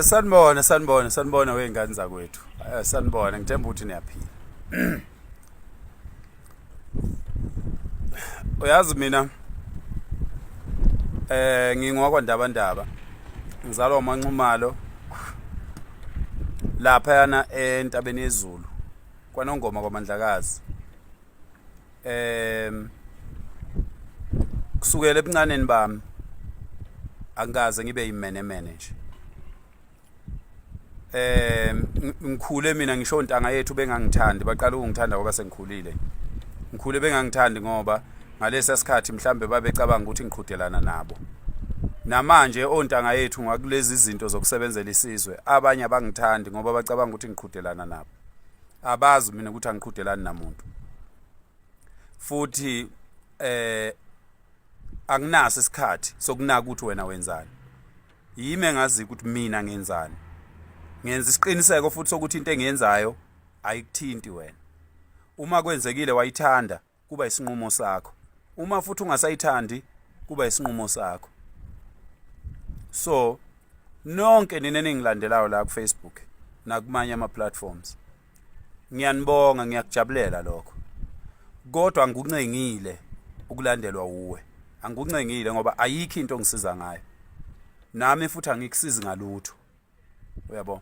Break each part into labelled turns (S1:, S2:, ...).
S1: Sanibona, sanibona, sanibona wey'ngane zakwethu. Sanibona, ngithemba ukuthi niyaphila. Uyazi mina ngingowakwaNdabandaba. Ngizalwa uMaNxumalo laphayana entabeni yezulu kwaNongoma kwaMandlakazi. Kusukela ebuncaneni bami angikaze ngibe yimenemene nje. Ngikhule mina ngisho ontanga yethu bengangithandi, baqala ukungithanda ngoba sengikhulile. Ngikhule bengangithandi ngoba ngalesa sikhathi mhlambe babecabanga ukuthi ngiqhudelana nabo. Namanje ontanga yethu ngakulezi zinto zokusebenzela isizwe, abanye abangithandi ngoba bacabanga ukuthi ngiqhudelana nabo. Abazi mina ukuthi angiqhudelani namuntu. Futhi anginaso isikhathi sokunaka ukuthi wena wenzani. Yimi engaziyo ukuthi mina ngenzani. Ngenza isiqiniseko futhi sokuthi into engiyenzayo ayikuthinti wena. Uma kwenzekile wayithanda, kuba isinqumo sakho. Uma futhi ungasayithandi, kuba isinqumo sakho. So nonke nina eningilandelayo la ku Facebook nakumanye ama platforms, ngiyanibonga, ngiyakujabulela lokho, kodwa angikuncengile ukulandelwa wuwe, angikuncengile ngoba ayikho into ongisiza ngayo, nami futhi angikusizi ngalutho, uyabo.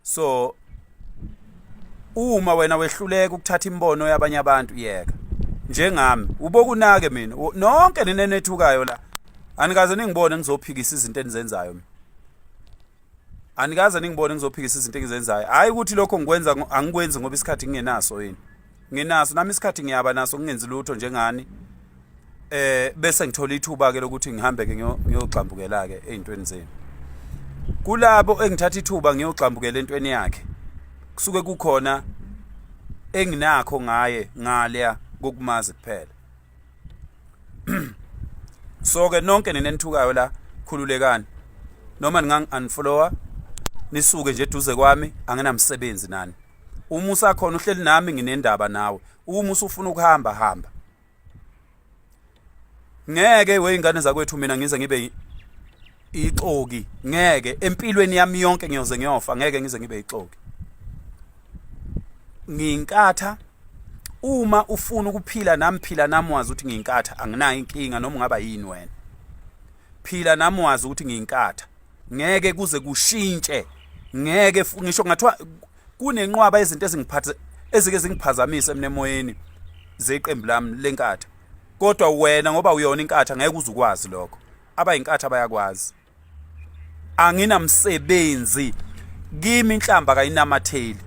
S1: So uma wena wehluleka ukuthatha imibono yabanye abantu, yeka njengami, ubokunake mina. Nonke nina enethukayo la, anikaze ningibone ngizophikisa izinto enizenzayo mina. Anikaze ningibone ngizophikisa izinto engizenzayo. Hayi ukuthi lokho ngikwenza, angikwenzi ngoba isikhathi ngingenaso yini. Nginaso nami isikhathi, ngiyaba naso ngingenzi lutho njengani. Bese ngithola ithuba ke lokuthi ngihambe ke ngiyogxambukela ke ezintweni zenu. Kulabo engithatha ithuba ngiyogxambukela entweni yakhe, kusuke kukhona enginakho ngaye ngalya kokumazi kuphela. So ke nonke nina enithukayo la, khululekani, noma ningangi-unfollowa nisuke nje eduze kwami, anginamsebenzi nani. Uma usakhona uhleli nami, nginendaba nawe. Uma usufuna ukuhamba, hamba. Ngeke wey'ngane zakwethu mina ngize ngibe ixoki, ngeke empilweni yami yonke, ngiyoze ngiyofa ngeke ngize ngibe ixoki. Ngiyinkatha. Uma ufuna ukuphila nami, phila nami wazi ukuthi ngiyinkatha, anginayo inkinga noma ungaba yini wena. Phila nami wazi ukuthi ngiyinkatha, ngeke kuze kushintshe, ngeke ngisho kungathiwa kunenqwaba yezinto ezingiphathe ezike zingiphazamise mina emoyeni zeqembu lami lenkatha, kodwa wena ngoba uyona inkatha ngeke uze ukwazi lokho. Abayinkatha bayakwazi. Anginamsebenzi, kimi inhlamba kayinamatheli,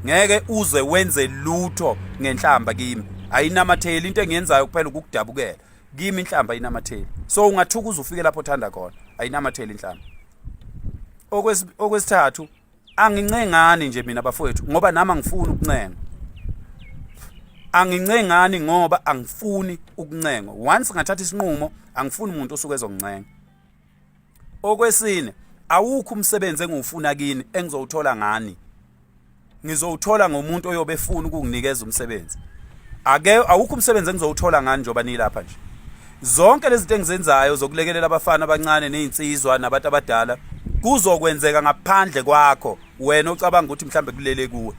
S1: ngeke uze wenze lutho ngenhlamba kimi, ayinamatheli. Into engiyenzayo kuphela ukukudabukela. Kimi inhlamba ayinamatheli, so ungathuka uze ufike lapho othanda khona, ayinamatheli inhlamba. Okwesithathu, angincengani nje mina bafowethu ngoba nami angifuni ukuncenga. Angincengani ngoba angifuni ukuncengwa. Once ngathatha isinqumo, angifuni umuntu osuke ezongincenga. Okwesine, awukho umsebenzi engiwufuna kini engizowuthola ngani. Ngizowuthola ngomuntu oyobe efuna ukunginikeza umsebenzi. Ake awukho umsebenzi engizowuthola ngani njengoba nilapha nje. Zonke lezi zinto engizenzayo zokulekelela abafana abancane nezinsizwa nabantu abadala kuzokwenzeka ngaphandle kwakho wena ocabanga ukuthi mhlambe kulele kuwe.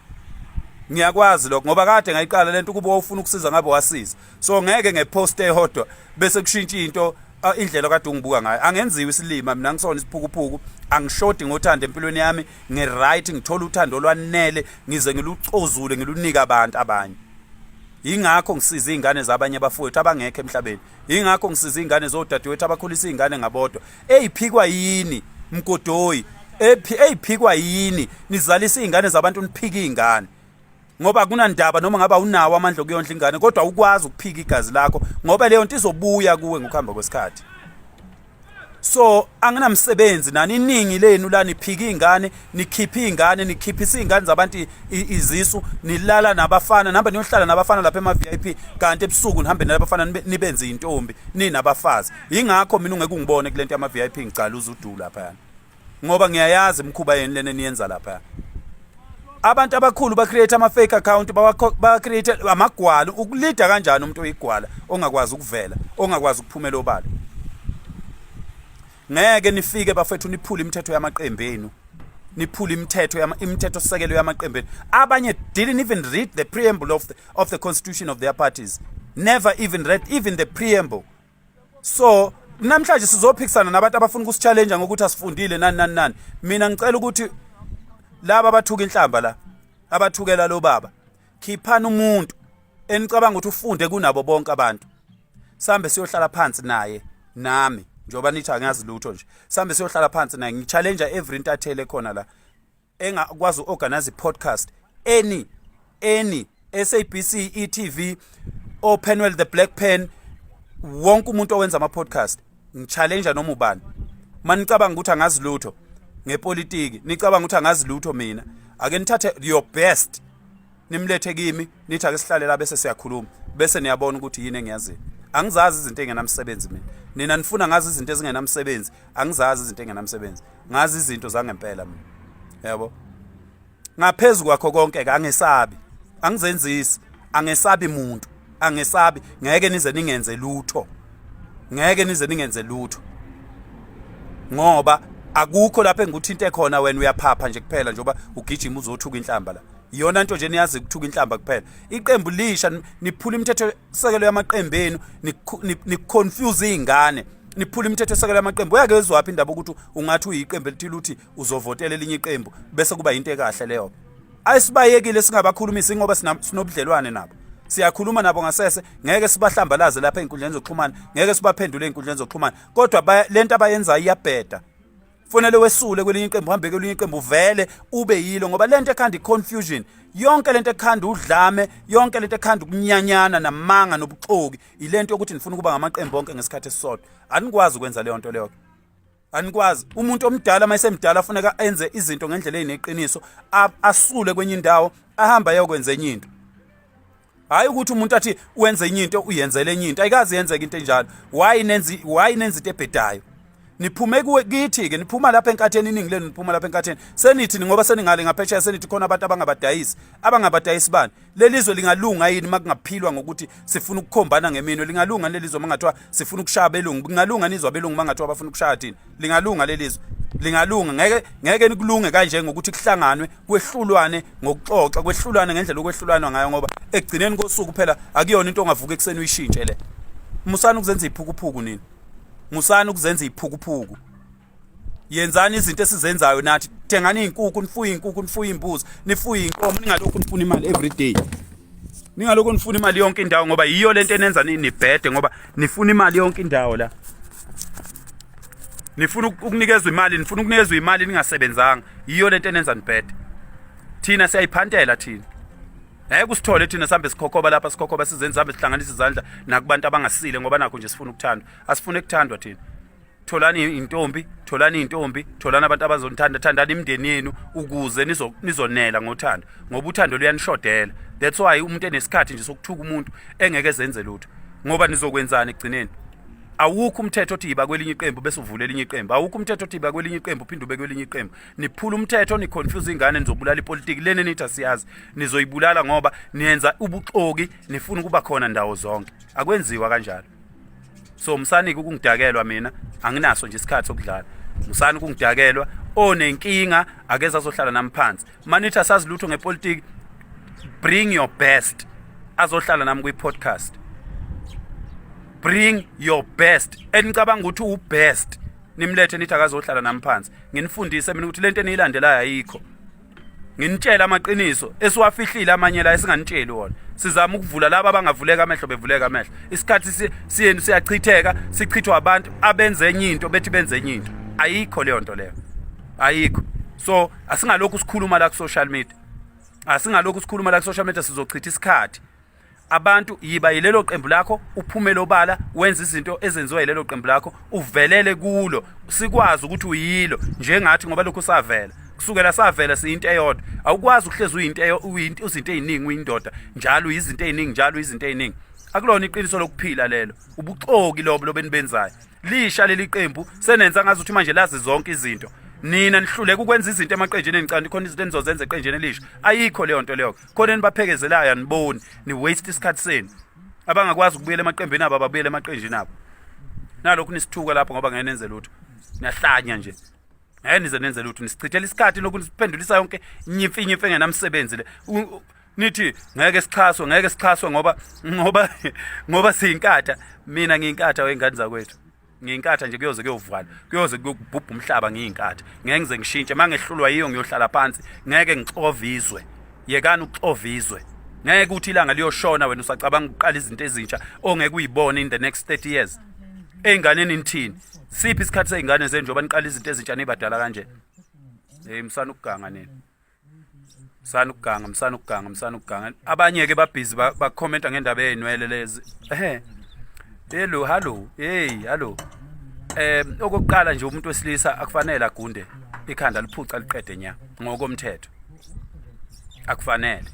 S1: Ngiyakwazi lokho ngoba kade ngayiqala lento. Ukuba wawufuna ukusiza ngabe wasiza. So ngeke ngepost eyodwa bese kushintsha into, indlela kade ungibuka ngayo. Angenziwa isilima mina, ngisona isiphukuphuku, angishodi ngothando empilweni yami, ngi-right, ngithola uthando olwanele ngize ngilucozule ngilunike abantu abanye. Yingakho ngisiza izingane zabanye abafowethu abangekho emhlabeni, yingakho ngisiza izingane zodadewethu abakhulisa izingane ngabodwa eyiphikwa yini mgodoyi, eyiphikwa yini nizalisa izingane zabantu, niphike izingane ngoba akunandaba noma ngaba unawo amandla okuyondla ingane, kodwa ukwazi ukuphika igazi lakho ngoba leyo nto izobuya kuwe ngokuhamba kwesikhathi. So anginamsebenzi nani, iningi lenu la niphika izingane, nikhipha izingane, nikhiphisa izingane zabantu izisu, nilala nabafana, nihamba niyohlala nabafana lapha ema-VIP, kanti ebusuku nihambe nabafana nibenze intombi ninabafazi. Yingakho mina ungeke ungibone kule nto yama-VIP ngicala uzudu laphayana, ngoba ngiyayazi imikhuba yeni lena eniyenza lapha. Abantu abakhulu ba-create ama-fake account, ba-create amagwala. Ukulida kanjani umuntu oyigwala ongakwazi ukuvela, ongakwazi ukuphumela obala? Ngeke nifike bafethu niphule imithetho yamaqembu enu. Niphule imithetho yama imithetho sisekelo yamaqembu enu. Abanye didn't even read the preamble of the constitution of their parties. Never even read even the preamble. So namhlanje sizophikisana nabantu abafuna ukusichallenge ngokuthi asifundile nani nani nani. Mina ngicela ukuthi laba abathuka inhlamba la abathukela lo baba, khiphani umuntu enicabanga ukuthi ufunde kunabo bonke abantu, sambe siyohlala phansi naye nami, njengoba nithi angazi lutho nje. Sambe siyohlala phansi naye. Ngichallenge every intatheli ekhona la engakwazi uorganize podcast, any SABC, eTV, Openwell, the Black Pen, wonke umuntu owenza ama podcast. Ngichallenge noma ubani. Manicabanga ukuthi angazi lutho ngepolitiki, nicabanga ukuthi angazi lutho mina, ake nithathe your best, nimlethe kimi, nithi ake sihlale la bese siyakhuluma, bese niyabona ukuthi yini engiyaziyo. Angizazi izinto engenamsebenzi mina. Nina nifuna ngazi izinto ezingenamsebenzi. Angizazi izinto engenamsebenzi, ngazi izinto zangempela mina, yabo. Ngaphezulu kwakho konke ke, angesabi, angizenzisi, angesabi muntu, angesabi. Ngeke nize ningenze lutho, ngeke nize ningenze lutho, ngoba akukho lapho engikuthinte khona. Wena uyaphapha nje kuphela njengoba ugijima uzothuka inhlamba la. Iyona nto nje niyazi, ukuthuka inhlamba kuphela. Iqembu lisha, niphula imithetho sekelo yamaqembu enu, niconfuse izingane, niphula imithetho esekelo yamaqembu. Uyake wezwaphi indaba ukuthi ungathi uyiqembu elithile, uthi uzovotela elinye iqembu, bese kuba into ekahle leyo? Ayisibayekile singabakhulumisi ngoba sinobudlelwane nabo, siyakhuluma nabo ngasese. Ngeke sibahlambalaze lapha ey'nkundleni zokuxhumana, ngeke sibaphendule ey'nkundleni zokuxhumana, kodwa lento abayenzayo iyabheda. Fanele wesule kwelinye iqembu, uhambe kwelinye iqembu, vele ube yilo, ngoba lento ekhanda i-confusion yonke, lento ekhanda udlame yonke, lento ekhanda ukunyanyana namanga nobuxoki, ilento yokuthi nifuna ukuba ngamaqembu onke ngesikhathi esisodwa. Anikwazi ukwenza leyo nto leyo, anikwazi. Umuntu omdala uma esemdala funeka enze izinto ngendlela eyineqiniso, asule kwenye indawo, ahambe ayokwenza enye into. Hayi ukuthi umuntu athi wenze enye into, uyenzele enye into. Ayikazi yenzeka into enjalo. Why nenza into ebhedayo? Niphume kuwe kithi ke, niphuma lapha enkatheni, iningi lenu niphuma lapha enkatheni. Senithi ngoba seningale ngaphesheya, senithi khona abantu abangabadayisi. Abangabadayisi bani? Lelizwe lingalunga yini makungaphilwa ngokuthi sifuna ukukhombana ngeminwe? Lingalunga lelizwe mangathiwa sifuna ukushaya abelungu? Kungalunga nizwe abelungu mangathiwa bafuna ukushaya thina? Lingalunga lelizwe? Lingalunga? Ngeke, ngeke nikulunge kanje ngokuthi kuhlanganwe, kwehlulwane ngokuxoxa, kwehlulwane ngendlela okwehlulwana ngayo, ngoba ekugcineni kosuku phela akuyona into ongavuka ekuseni uyishintshe le. Musani ukuzenza iphukuphuku nini, musani ukuzenza iphukuphuku. Yenzani izinto esizenzayo nathi. Thengani iy'nkukhu, nifuye iy'nkukhu, nifuye iy'mbuzi, nifuye iy'nkomo. Ningalokhu nifuna imali every day, ningalokhu nifuna imali yonke indawo, ngoba yiyo lento enenza nibhede, ngoba nifuna imali yonke indawo la. Nifuna ukunikezwa imali, nifuna ukunikezwa imali ningasebenzanga. Yiyo lento enenza nibhede. Thina siyayiphantela thina. Ngeke usithole thina sihambe sikhokhoba lapha, sikhokhoba, sizenze, sihambe sihlanganisa izandla nakubantu abangasile, ngoba nakho nje sifuna ukuthandwa. Asifune ukuthandwa thina. Tholani intombi, tholani intombi, tholani abantu abazonithanda, thandani imindeni yenu ukuze nizonela ngothando, ngoba uthando luyanishodela. That's why umuntu enesikhathi nje sokuthuka umuntu engeke zenze lutho, ngoba nizokwenzani ekugcineni? Awukho umthetho othi yiba kwelinye iqembu bese uvula elinye iqembu. Awukho umthetho othi yiba kwelinye iqembu uphinde ube kwelinye iqembu. Niphula umthetho, niconfuse ingane. Nizobulala ipolitiki lena nithi asiyazi, nizoyibulala, ngoba niyenza ubuxoki, nifuna ukuba khona ndawo zonke. Akwenziwa kanjalo. So musani-ke ukungidakelwa mina, anginaso nje isikhathi sokudlala. Musani ukungidakelwa. Onenkinga akeze azohlala nami phansi. Manithi asazi lutho ngepolitiki, bring your best azohlala nami kwi-podcast. Bring your best enicabanga ukuthi uwubest, nimlethe, nithi akazohlala nami phansi, nginifundise mina ukuthi lento eniyilandelayo ayikho, nginitshela amaqiniso esiwafihlile amanye la esinganitsheli wona. Sizama ukuvula laba abangavuleka amehlo, bevuleka amehlo. Isikhathi siyenu siyachitheka, sichithwa abantu abenze enye into, bethi benze enye into. Ayikho leyo nto leyo, ayikho. So asingalokhu sikhuluma la ku-social media, asingalokhu sikhuluma la ku-social media, sizochitha isikhathi. Abantu, yiba yilelo qembu lakho, uphumele obala, wenze izinto ezenziwa yilelo qembu lakho, uvelele kulo, sikwazi ukuthi uyilo njengathi, ngoba lokhu savela, kusukela savela siyinto eyodwa. Awukwazi ukuhlezi uyinto, uyinto, izinto ey'ningi, uyindoda njalo, uyizinto ey'ningi njalo, uyizinto ey'ningi. Akulona iqiniso lokuphila lelo, ubuxoki lobo lobenibenzayo. Lisha leli qembu, senenza ngazi ukuthi manje lazi zonke izinto. Nina nihluleka ukwenza izinto emaqenjini enicane khona, izinto enizozenza eqenjini elisha. Ayikho leyo nto leyo. Khona enibaphekezelayo, aniboni, ni waste isikhathi senu. Abangakwazi ukubuyela emaqembini abo ababuyele emaqenjini abo. Nalokhu nisithuka lapho ngoba ngeke nenze lutho. Niyahlanya nje. Ngeke nize nenze lutho nisichithela isikhathi lokhu nisiphendulisa yonke nyimfi nyimfi engenamsebenzi le. Nithi ngeke sixhaswe ngeke sixhaswe ngoba ngoba ngoba siyinkatha. Mina ngiyinkatha wengane zakwethu. Ngiyinkatha nje kuyoze kuyovala. Kuyoze kuyobhubha umhlaba ngiyinkatha. Ngeke ngize ngishintshe mangehlulwa yiyo ngiyohlala phansi. Ngeke ngixove izwe. Yekani ukuxova izwe. Ngeke uthi ilanga liyoshona wena usacabanga ukuqala izinto ezintsha ongeke uyibone in the next 30 years. Ey'nganeni nithini? Siphi isikhathi sey'ngane zenu njengoba niqala izinto ezintsha nibadala kanje? Hey msana ukuganga nina. Msana ukuganga, msana ukuganga, msana ukuganga. Abanye ke babhizi bakhomenta ngendaba yezinwele lezi. Ehe. Hello, hello. Hey, hello. Okokuqala nje umuntu wesilisa akufanele agunde ikhanda liphuca liqede nya ngokomthetho. Akufanele.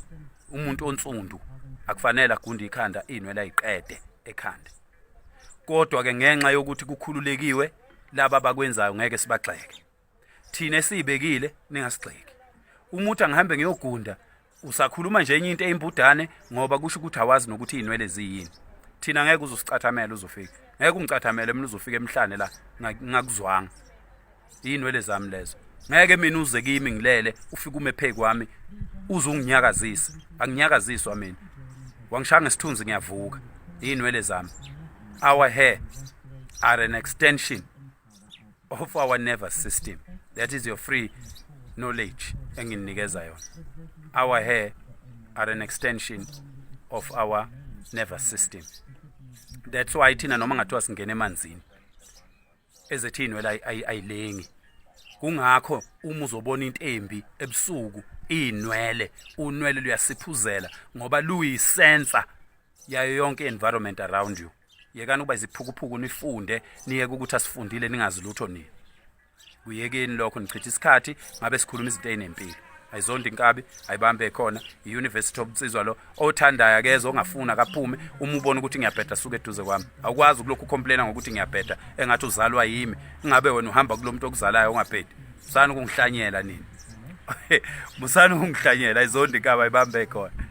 S1: Umuntu onsundu akufanele agunde ikhanda inwele ayiqede ekhanda. Kodwa ke ngenxa yokuthi kukhululekiwe laba abakwenzayo ngeke sibagxeke. Thina esiyibekile ningasigxeki. Uma uthi angihambe ngiyogunda usakhuluma nje enye into eyimbudane ngoba kusho ukuthi awazi nokuthi izinwele ziyini. Thina ngeke uzosicathamela uzofika. Ngeke ungicathamele mina uzofika emhlane la ngakuzwanga. Izinwele zami lezo. Ngeke mina uze kimi ngilele ufike ume phezu kwami uze unginyakazise. Anginyakaziswa mina. Wangishaya ngesithunzi ngiyavuka. Izinwele zami. Our hair are an extension of our nervous system. That is your free knowledge enginikeza yona. Our hair are an extension of our nervous system. That's why thina noma ngathiwa singena emanzini ezethu iy'nwele ayilengi. Kungakho uma uzobona into embi ebusuku iy'nwele unwele luyasiphuzela ngoba luyisensa yayo yonke environment around you. Yekani ukuba iziphukuphuku nifunde niyeke ukuthi asifundile ningazi lutho nina. Kuyekeni lokho nichitha isikhathi ngabe sikhuluma izinto ezinempilo. Ayizondi inkabi ayibambe khona i-University of Nsizwa lo othandayo akeze ongafuni akaphume uma ubona ukuthi ngiyabheda suka eduze kwami. Awukwazi ukulokhu ucomplaina ngokuthi ngiyabheda engathi uzalwa yimi ingabe wena uhamba kulo muntu okuzalayo ongabhedi. Musani ukungihlanyela nina. Musani ukungihlanyela ayizondi inkabi ayibambe khona.